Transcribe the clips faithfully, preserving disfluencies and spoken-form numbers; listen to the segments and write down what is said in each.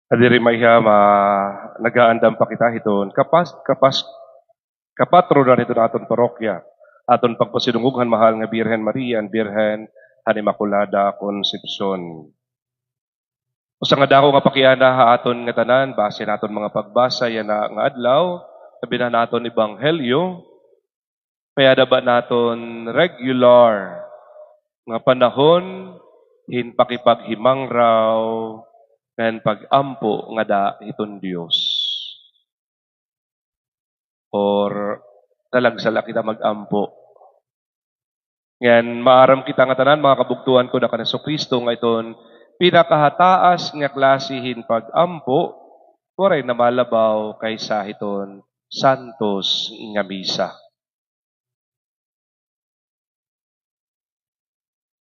Kadiri, mayha, ma-, nagaandam pa kita hiton kapas-, kapas-, kapatronan hiton aton parokya. Aton pagpasidungog han mahal nga Birhen Maria, an Birhen han Immaculada Concepcion. Usa nga dako nga pakiana ha aton ngatanan, base han aton mga pagbasa yana nga adlaw, labi na han aton ebanghelyo, may-ada ba naton regular nga panahon hin pakigpaghimangraw ngan pag-ampo ngada hiton Dios? Or talagsa la kita mag-ampo? Ngan maaram kita ngatanan, mga kabugtoan ko, da kan Jesucristo, nga iton pinakahataas nga klase hin pag-ampo, waray na malabaw kaysa hiton santos nga misa.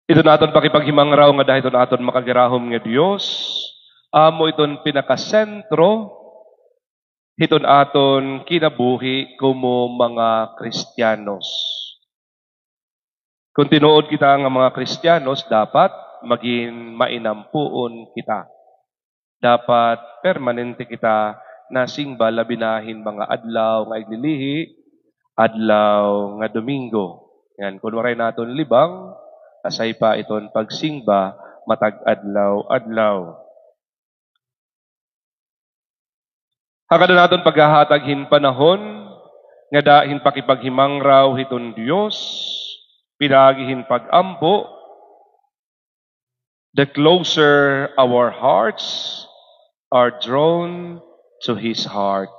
Iton aton pakigpaghimangraw ngada hiton aton makagirahom nga Dios, amo iton pinakasentro hiton aton kinabuhi komo mga Kristiyanos. Kon tinuod kita nga mga Kristiyanos, dapat magin mainampoon kita. Dapat permanente kita nasingba, labi na hin mga adlaw nga iglilihi, adlaw nga Domingo. Ngan kon waray naton libang, asay pa iton pagsingba matag adlaw-adlaw. Ha kada naton paghahatag hin panahon ngada hin pakigpaghimangraw hiton Dios, pinaagi hin pag-ampo, the closer our hearts are drawn to His heart.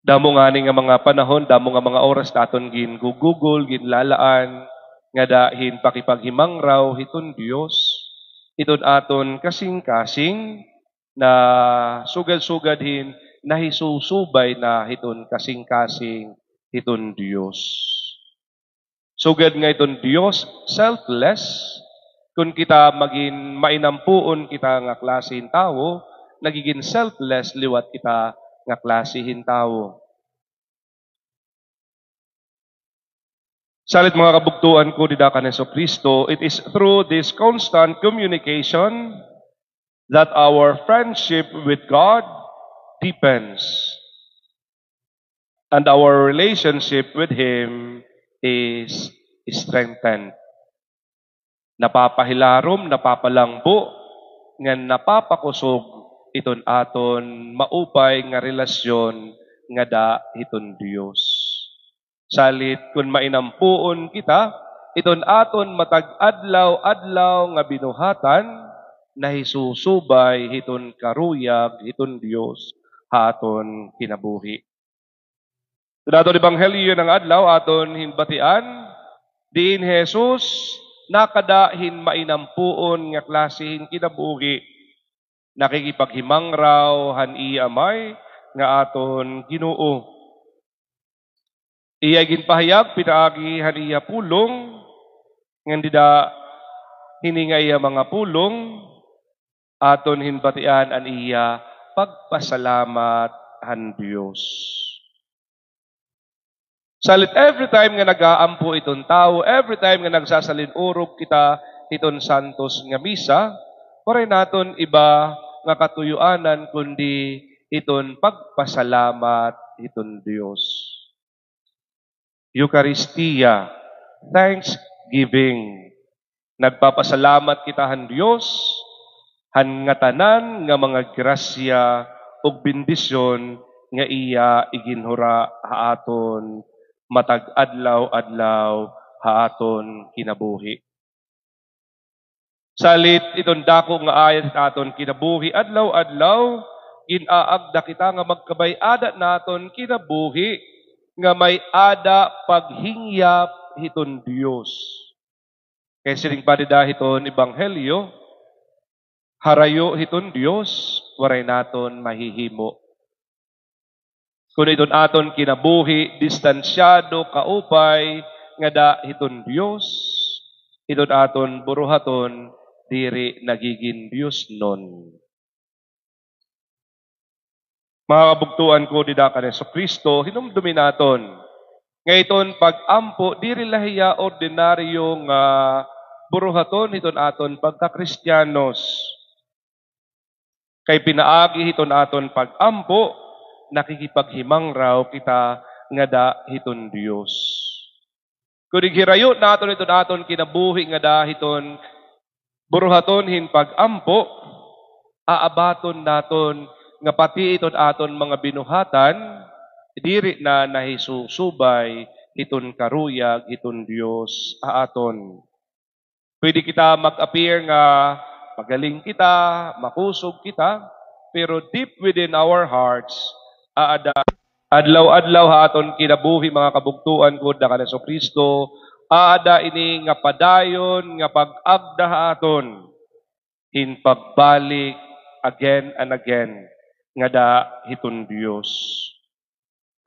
Damo ngani nga mga panahon, damo nga mga oras nga aton gingugugol, ginlalaan, ngada hin pakigpaghimangraw hiton Dios, iton aton kasingkasing, nasugad-sugad hin nahisusubay na hiton kasingkasing hiton Dios. Sugad nga iton Dios selfless, kon kita magin mainampoon kita nga klase hin tawo, nagigin selfless liwat kita nga klase hin tawo. Salit, mga kabugtoan ko dida kan Jesucristo, it is through this constant communication that our friendship with God deepens and our relationship with Him is strengthened. Napapahilarom, napapalangbo, ngan napapakusog iton aton maupay nga relasyon ngada hiton Dios. Salit kon mainampoon kita, iton aton matag adlaw-adlaw nga binuhatan, nahisusubay hiton karuyag hiton Dios ha aton kinabuhi. Iton aton ebanghelyo yana nga adlaw, aton hin batian, diin hi Jesus nakada hin mainampoon nga klase hin kinabuhi, nakigipaghimangraw han iya Amay nga aton Ginoo. Iya ginpahayag pinaagi han iya pulong, ngan dida hini nga iya mga pulong, aton hin batian an iya pagpasalamat han Dios. Salit, every time nga nag-aampo iton tawo, every time nga nagsasalin-urog kita hiton santos nga misa, waray naton iba nga katuyoanan kundi iton pagpasalamat hiton Dios. Eucharistia, thanksgiving. Nagpapasalamat kita han Dios han ngatanan nga mga grasya ug bendisyon nga iya iginhura ha aton matag adlaw-adlaw ha aton kinabuhi. Salit iton dako nga ayat ha aton kinabuhi adlaw-adlaw, gin-aagda kita nga magkabay-ada naton kinabuhi nga may-ada paghingyap hiton Dios. Kay siring pa dida hiton ebanghelyo, harayo hiton Dios, waray naton mahihimo. Kon iton aton kinabuhi distansyado, kaupay ngada hiton Dios, iton aton buruhaton diri nagigin diosnon. Mga kabugtoan ko dida kan Jesucristo, hinumdomi naton nga iton pag-ampo diri la hiya ordinaryo nga buruhaton hiton aton pagka-Kristiyanos. Kay pinaagi hiton aton pag-ampo, nakikipaghimangraw kita ngada hiton Dios. Kun ighirayo naton iton aton kinabuhi ngada hiton buruhaton hin pag-ampo, aabaton naton nga pati iton aton mga binuhatan, diri na nahisusubay hiton karuyag hiton Dios ha aton. Pwede kita mag-appear nga magaling kita, makusog kita, pero deep within our hearts, aada, adlaw-adlaw ha aton kinabuhi, mga kabugtoan ko, da kan Jesucristo, aada ini nga padayon nga pag-agda ha aton hin pagbalik again and again ngada hiton Dios.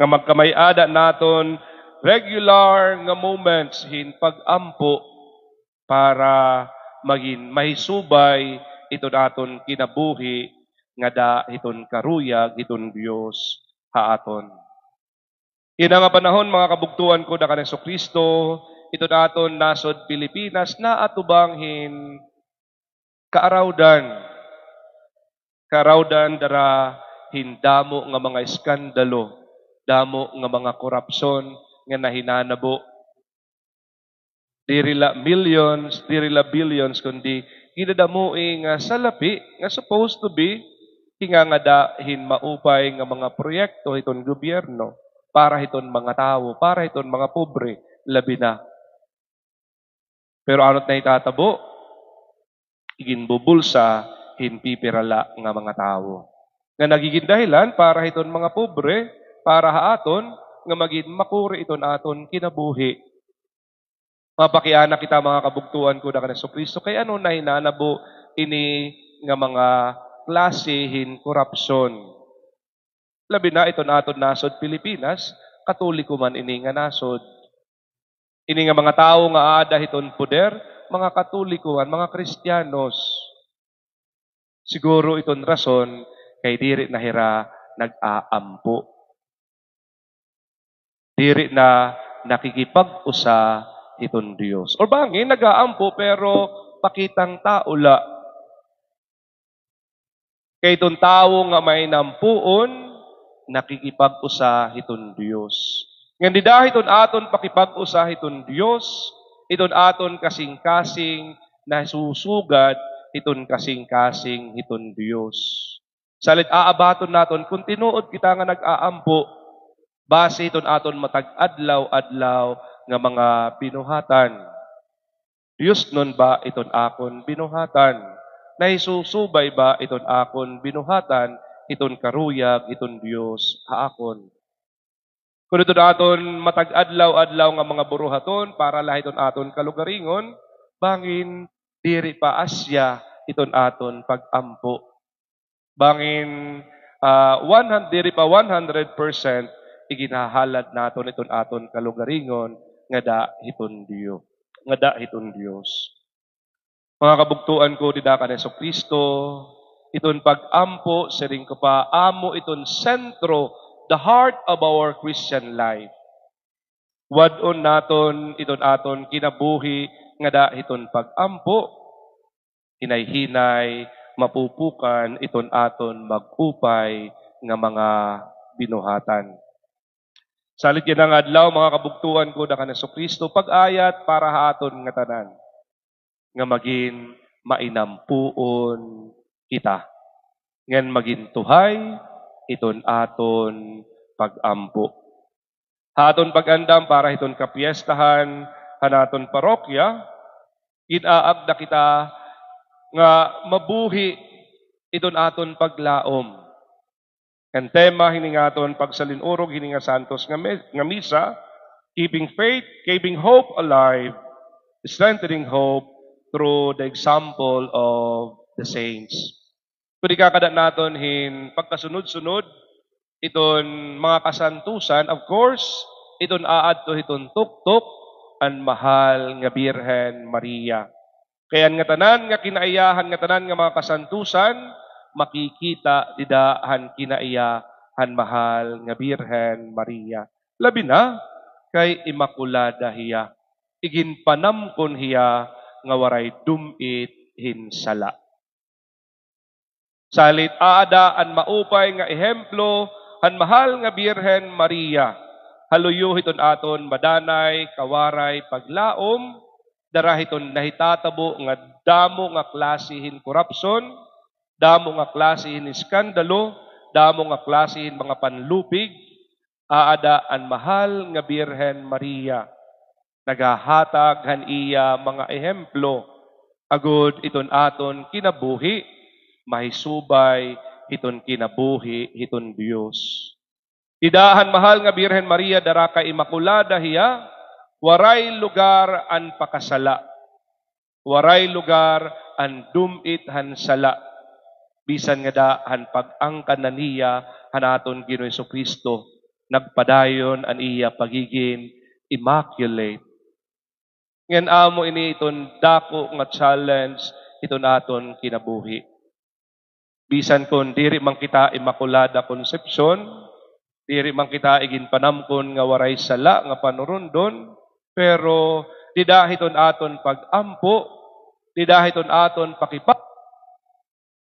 Nga magkamay-ada naton regular nga moments hin pag-ampo para magin mahisubay iton aton kinabuhi ngada hiton karuyag hiton Dios ha aton. Yana nga panahon, mga kabugtoan ko da kan Jesucristo, iton aton nasod Pilipinas naatubang hin kaarawdan. Kaarawdan dara hin damo nga mga iskandalo, damo nga mga korapsyon nga nahinanabo. Diri la millions, diri la billions, kundi ginadamoi nga salapi nga supposed to be hingangada hin maupay nga mga proyekto hiton gobyerno para hiton mga tawo, para hiton mga pobre, labi na. Pero ano it nahitatabo? Iginbubulsa hin pipira la nga mga tawo. Nga nagigin dahilan para hiton mga pobre, para ha aton, nga magin makuri iton aton kinabuhi. Mapakiana kita, mga kabugtoan ko da kan Jesucristo, kay ano nahinanabo ini nga mga klase hin korapsyon. Labi na iton aton nasod Pilipinas, Katoliko man ini nga nasod. Ini nga mga tawo nga aada hiton poder, mga Katoliko man, mga Kristiyanos. Siguro iton rason kay diri na hira nag-aampo. Diri na nakikipag-usa hiton Dios. Or bangin, nag-aampo, pero pakitang tao la. Kay iton tawo nga mainampuon, nakikipag-usa hiton Dios. Ngan dida hiton aton pakipag-usa hiton Dios, iton aton kasingkasing nasusugad hiton kasingkasing hiton Dios. Salit aabaton naton kon tinuod kita nga nag-aampo, base hiton aton matag-adlaw-adlaw nga mga binuhatan. Diosnon ba iton akon binuhatan? Nahisusubay ba iton akon binuhatan hiton karuyag hiton Dios ha akon? Kon iton aton matag-adlaw-adlaw nga mga buruhaton para la hiton aton kalugaringon, bangin diri pa asya iton aton pag-ampo. Bangin, ah, one hundred, diri pa one hundred percent iginhahalad naton iton aton kalugaringon ngada hiton Dio-, ngada hiton Dios. Mga kabugtoan ko dida kan Jesucristo, iton pag-ampo, siring ko pa, amo iton sentro, the heart of our Christian life. Wad-on naton iton aton kinabuhi ngada hiton pag-ampo, hinay-hinay mapupukan iton aton mag-upay nga mga binuhatan. Salit yana nga adlaw, mga kabugtoan ko da kan Jesucristo, pag-ayat para ha aton ngatanan nga magin mainampuon kita, ngan magin tuhay iton aton pag-ampo. Ha aton pag-andam para hiton kapiyestahan han aton parokya, gin-aagda kita nga mabuhi iton aton paglaom. An tema hini nga aton pagsalin-urog hini nga santos nga me-, nga misa, keeping faith, keeping hope alive, strengthening hope through the example of the saints. Kon ikakada naton hin pagkasunod-sunod iton mga kasantusan, of course, iton aadto hiton tuktok an mahal nga Birhen Maria. Kay an ngatanan nga kinaiya han ngatanan nga mga kasantusan, makikita dida han kinaiya han mahal nga Birhen Maria. Labi na kay Imakulada hiya. Iginpanamkon hiya nga waray dum-it hin sala. Salit aada an maupay nga ehemplo han mahal nga Birhen Maria. Ha luyo hiton aton madanay kawaray paglaom, dara hiton nahitatabo nga damo nga klase hin korapsyon, damo nga klase hin iskandalo, damo nga klase hin mga panlupig, aada an mahal nga Birhen Maria naghahatag han iya mga ehemplo, agod iton aton kinabuhi mahisubay hiton kinabuhi hiton Dios. Dida han mahal nga Birhen Maria, dara kay Imakulada hiya, waray lugar an pakasala. Waray lugar an dum-it han sala. Bisan ngada han pag-angkan na niya han aton Ginoong Jesucristo, nagpadayon an iya pagigin immaculate. Ngan amo ini iton dako nga challenge hiton aton kinabuhi. Bisan kon diri man kita Imakulada Concepcion, diri man kita iginpanamkon nga waray sala nga panurundon, pero dida hiton aton pag-ampo, dida hiton aton pakipa-